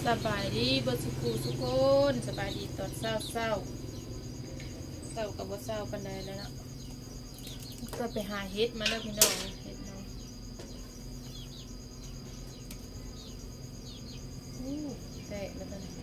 ສະບາຍດີເບິດສຸຄູ່ສຸຄົນ, ສະບາຍດີຕອນເຊົ້າໆ. ເຊົ້າກໍບໍ່ເຊົ້າປານໃດແລ້ວເນາະ, ກໍໄປຫາເຫັດມາເດີພີ່ນ້ອງ, ເຫັດເນາະ. ອູ້ ແຕກແລ້ວຕົວນີ້.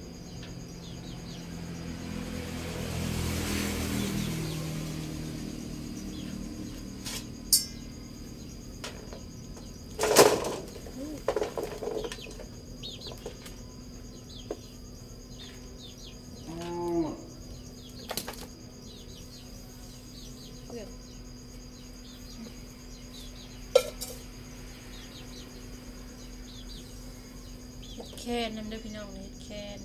ເຫັດແຄນນຳເດີພີ່ນ້ອງ, ເຫັດແຄນ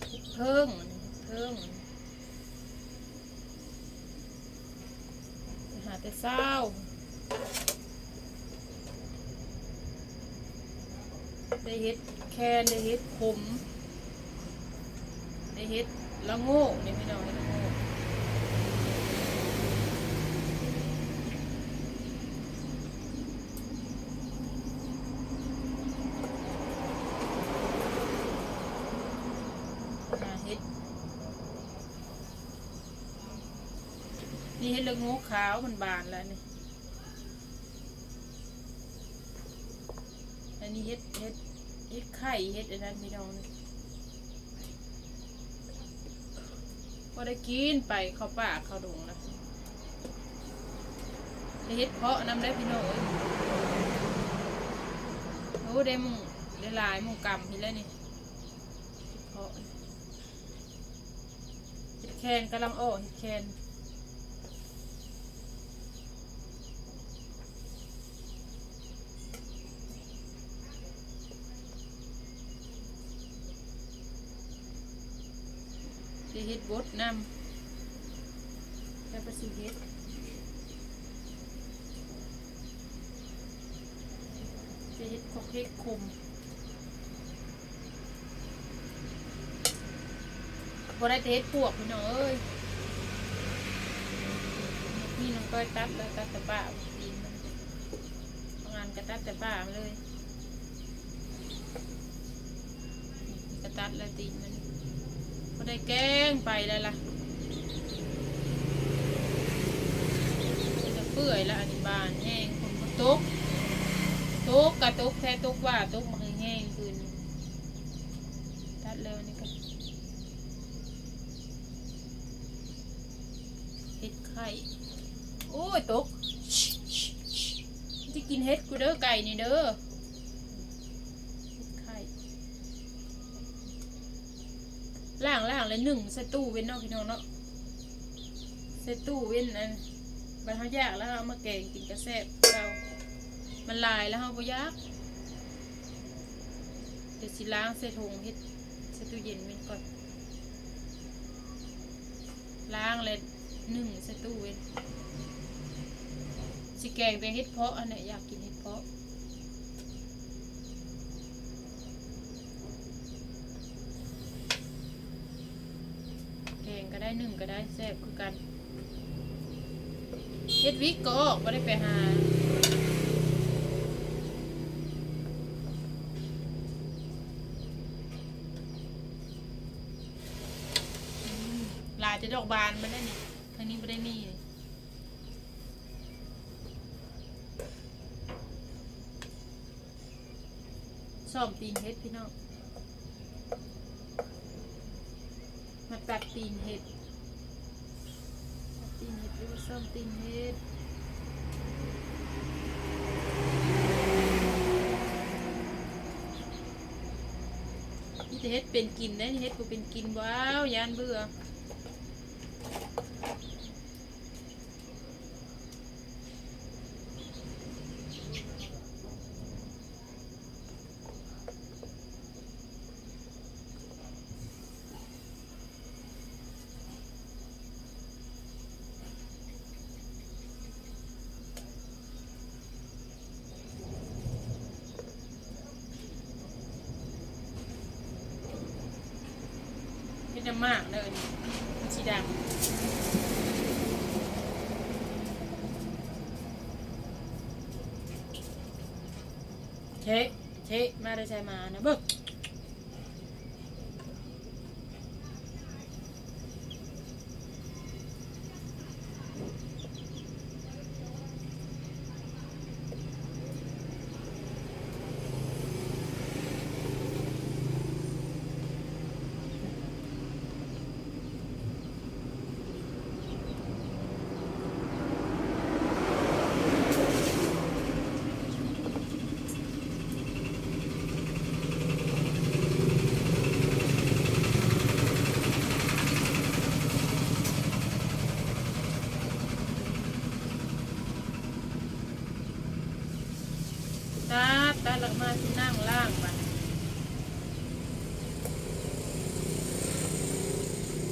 ເຫັດເຜິ້ງ ເຫັດເຜິ້ງ. ໄປຫາແຕ່ເຊົ້າ ໄດ້ເຫັດແຄນ ໄດ້ເຫັດຂົມ ໄດ້ເຫັດລະໂງກນີ້ພີ່ນ້ອງ, ເຫັດລະໂງກ. ຫາເຫັດ ນີ້ເຫັດລະໂງກຂາວ ມັນບານແລ້ວນີ້. ອັນນີ້ເຫັດ ເຫັດ ເຫັດໄຂ່ ເຫັດອັນນັ້ນພີ່ນ້ອງ, ບໍ່ໄດ້ກິນ ໄປເຂົ້າປ່າເຂົ້າດົງນະ. ໄດ້ເຫັດເຜາະນຳເດີພີ່ນ້ອງເອີຍ. ໂອ້ ໄດ້ໝູ່ ໄດ້ຫຼາຍໝູ່ກຳພີ້ແລ້ວນີ້ ເຫັດເຜາະ. ເຫັດແຄນກຳລັງອອກ, ເຫັດແຄນ ໄດ້ເຫັດບົດນຳ, ແລ້ວກໍຊິເຫັດ ຈະເຮັດຂອກເຫັດຂົມ. ບໍ່ໄດ້ແຕ່ເຫັດປວກພີ່ນ້ອງເອີຍ, ນີ້ນ້ອງກ້ອຍຕັດແລ້ວ, ຕັດແຕ່ປາກ ຕີນມັນ, ບາງອັນກໍຕັດແຕ່ປາກເລີຍ. ກະຕັດແລ້ວຕີນມັນ ບໍ່ໄດ້ແກງໄປແລ້ວລະ, ຈະເປື່ອຍລະ. ອັນນີ້ບານແຮງ ຝົນບໍ່ຕົກ, ຕົກກະຕົກແທ້ ຕົກວ່າຕົກມາແຮງໆ ຄືນນີ້. ຕັດແລ້ວອັນນີ້ກະ ເຫັດໄຂ່ ໂອ້ຍ ຕົກ ຊິກິນເຫັດກູເດີ ໄກ່ນີ້ເດີ ເຫັດໄຂ່. ລ້າງ ລ້າງແລ້ວໜຶ້ງໃສ່ຕູ້ເວັນເນາະ ພີ່ນ້ອງເນາະ, ໃສ່ຕູ້ເວັນ. ອັນ ບັດເຮົາຢາກແລ້ວເຮົາເອົາມາແກງກິນກະແຊບຄືເກົ່າ, ມັນຫຼາຍແລ້ວເຮົາບໍ່ຢາກ. ດຽວຊິລ້າງໃສ່ຖົງເຫັດ ໃສ່ຕູ້ເຢັນເວັນກ່ອນ, ລ້າງແລ້ວໜຶ້ງໃສ່ຕູ້ເວັນ. ຊິແກງແຕ່ເຫັດເຜາະຫັ້ນແຫຼະ, ຢາກກິນເຫັດເຜາະ. ແກງກໍໄດ້ ໜຶ້ງກໍໄດ້ ແຊບຄືກັນ. ເຫັດວິກກໍອອກ ບໍ່ໄດ້ໄປຫາ. ອືມ ຫຼາຍແຕ່ດອກບານມັນໄດ໋ນີ້, ທາງນີ້ບໍ່ໄດ້ມີ. ຊ້ອມຕີນເຫັດພີ່ນ້ອງ, ມາຕັດຕີນເຫັດ, ຕັດຕີນເຫັດ ຫຼືວ່າຊ້ອມຕີນເຫັດ. ມີແຕ່ເຫັດເປັນກິນໄດ໋, ເຫັດບໍ່ເປັນກິນ ວ້າວ ຢ້ານເບື່ອ. ເຮັດນ້ຳໝາກເດີ ມັນຊິດັງ. ເທ ເທະມາແຕ່ໃສມານະເບິ່ງ. ຕັດ ຕັດແລ້ວກໍມາຊິນັ່ງລ້າງບາດນີ້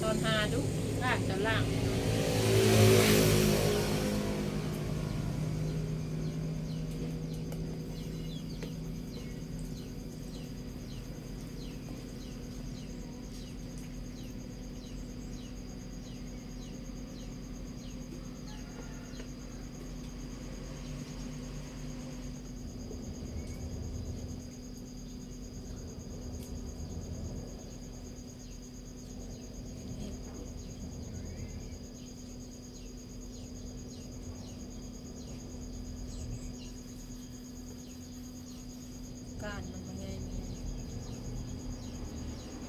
ຕອນຫາດຸ ລ້າງກໍລ້າງ. ການມັນບໍ່ໃຫຍ່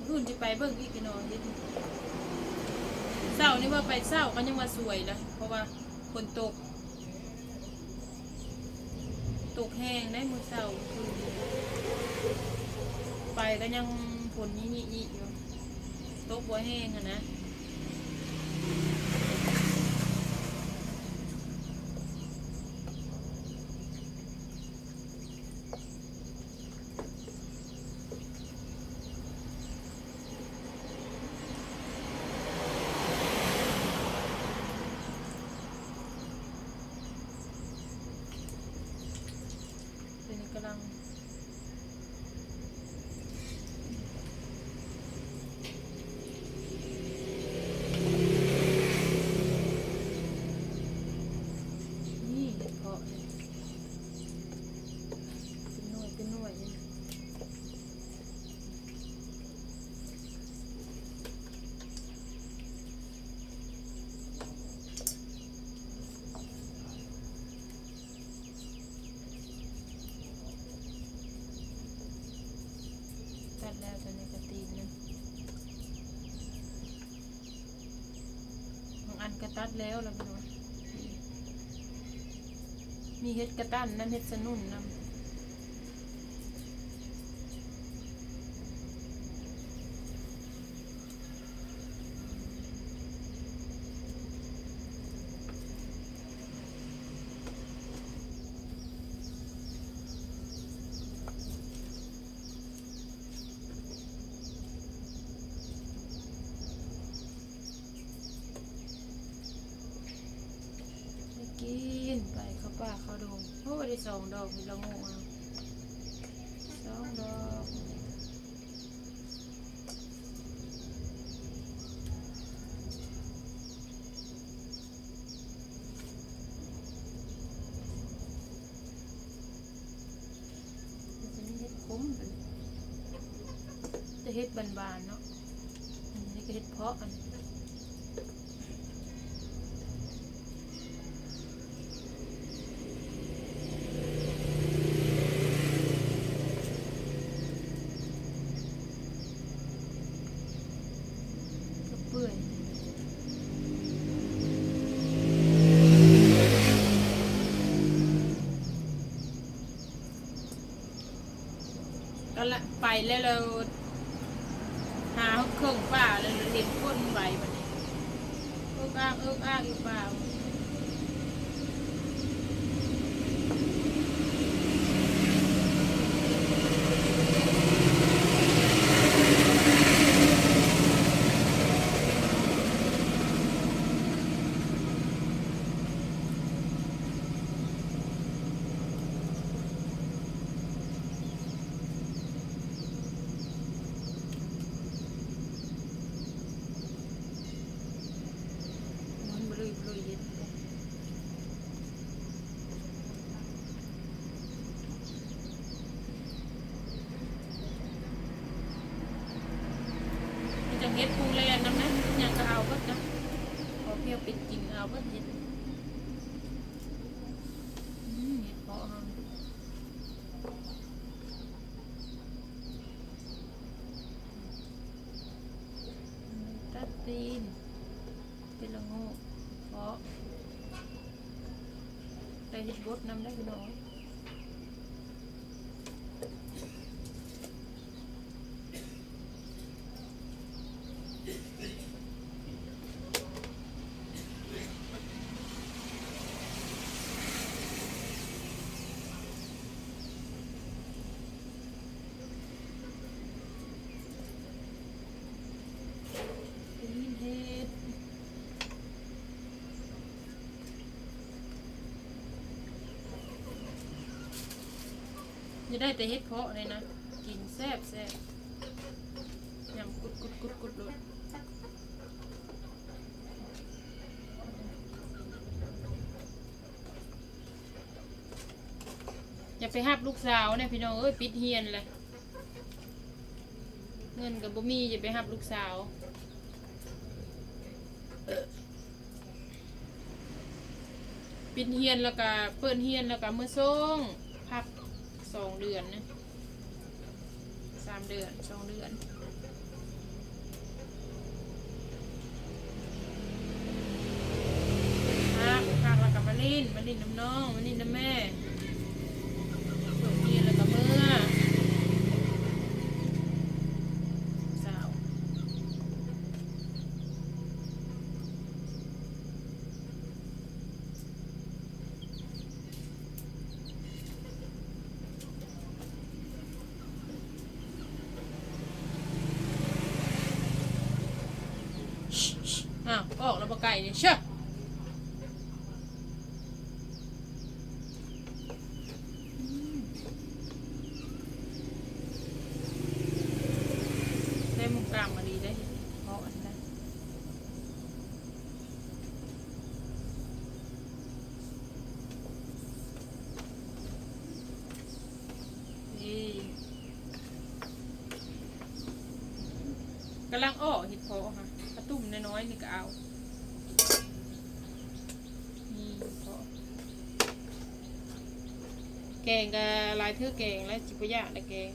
ມື້ອື່ນຊິໄປເບິ່ງອີກພີ່ນ້ອງເດ້. ເຊົ້ານີ້ວ່າໄປເຊົ້າກໍຍັງວ່າສວຍລະ ເພາະວ່າຝົນຕົກ ຕົກແຮງໃດມື້ເຊົ້າຄືນນີ້ ໄປກໍຍັງຝົນຍິໆຢູ່ ຕົກບໍ່ແຮງຫັ້ນນະ. ຕົວນີ້ກຳລັງ ນີ້ເຫັດເຜາະ ເປັນໜ່ວຍເປັນໜ່ວຍ. ຕັດແລ້ວ ຕົວນີ້ກະຕີນມັນ ບາງອັນກະຕັດແລ້ວລະພີ່ນ້ອງ ມີເຫັດກະຕັນນຳ ເຫັດສະໜຸ່ນນຳ. ໄດ້ກິນໄປ ເຂົ້າປ່າເຂົ້າດົງ. ໂອ້ ໄດ້ສອງດອກ ເຫັດລະໂງກເຮົາ ສອງດອກ. ມັນຈະມີເຫັດຂົມ ແຕ່ເຫັດບານໆເນາະ ອັນນີ້ກະເຫັດເຜາະ ອັນ ກະເປື່ອຍ ກະລະໄປແລ້ວ ແລ້ວຫາເຄິ່ງປ່າ ແລ້ວເຫັນຄົນໄວບາດນີ້ ເອິກອາກເອິກອາກຢູ່ປ່າ. ມັນບລຸຍບລຸຍເຫັດ ໝົດເຫັດ ອືມ ເຫັດເພາະເຮົາ ຕັດຕີນ ເປັນລະໂງກເພາະ ໄດ້ເຫັດບົດນຳໄດ້ພີ່ນ້ອງ. ຢ່າໄດ້ແຕ່ເຫັດເພາະເລີຍນະ ກິນແຊບໆ ຍຳກຸດໆໆໆໂລດ. ຢ່າໄປຮັບລູກສາວແດ່ພີ່ນ້ອງເອີຍ ປິດຮຽນແລ້ວ ເງິນກໍບໍ່ມີ ຢ່າໄປຮັບລູກສາວ. ປິດຮຽນແລ້ວກະ ເປີດຮຽນແລ້ວກະເມືອສົ່ງ ພັກສອງເດືອນນະ ສາມເດືອນ ສອງເດືອນ ພັກ ພັກແລ້ວກະມາຫຼິ້ນ ມາຫຼິ້ນນຳນ້ອງ ມາຫຼິ້ນນຳແມ່ ເປີດຮຽນແລ້ວກະເມືອ ສາວ. ອ້າວ ອອກແລ້ວບໍ່ໄກ່ນີ້ ເຊະ. ໄດ້ໝູກກາງມາດີໄດ້ເຫັນເພາະອັນໃດ. ນີ້ ກຳລັງອອກເຫັດເພາະຫະ ກະຕຸ່ມນ້ອຍໆນີ້ກະເອົາ ນີ້ເພາະ ແກງກະຫຼາຍເທື່ອແກງແລ້ວ ຊິບໍ່ຢາກແລ້ວແກງ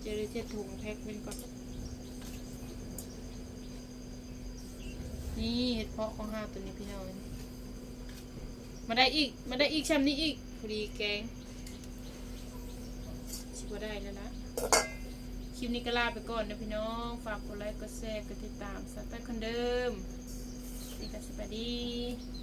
ຈະໄດ້ເຊັດຖົງແພັກເປັນກ່ອນ. ນີ້ເຫັດເພາະຂອງເຮົາໂຕນີ້ພີ່ນ້ອງ ມາໄດ້ອີກ ມາໄດ້ອີກຊ່ຳນີ້ອີກ ພໍດີແກງ ຊິບໍ່ໄດ້ແລ້ວລະ. ຄລິບນີ້ກໍລາໄປກ່ອນເດີພີ່ນ້ອງ ຝາກກົດໄລ ກົດແຊ ກົດຕິດຕາມ ສາວໃຕ້ຄົນເດີມ ນີ້ກໍສະບາຍດີ.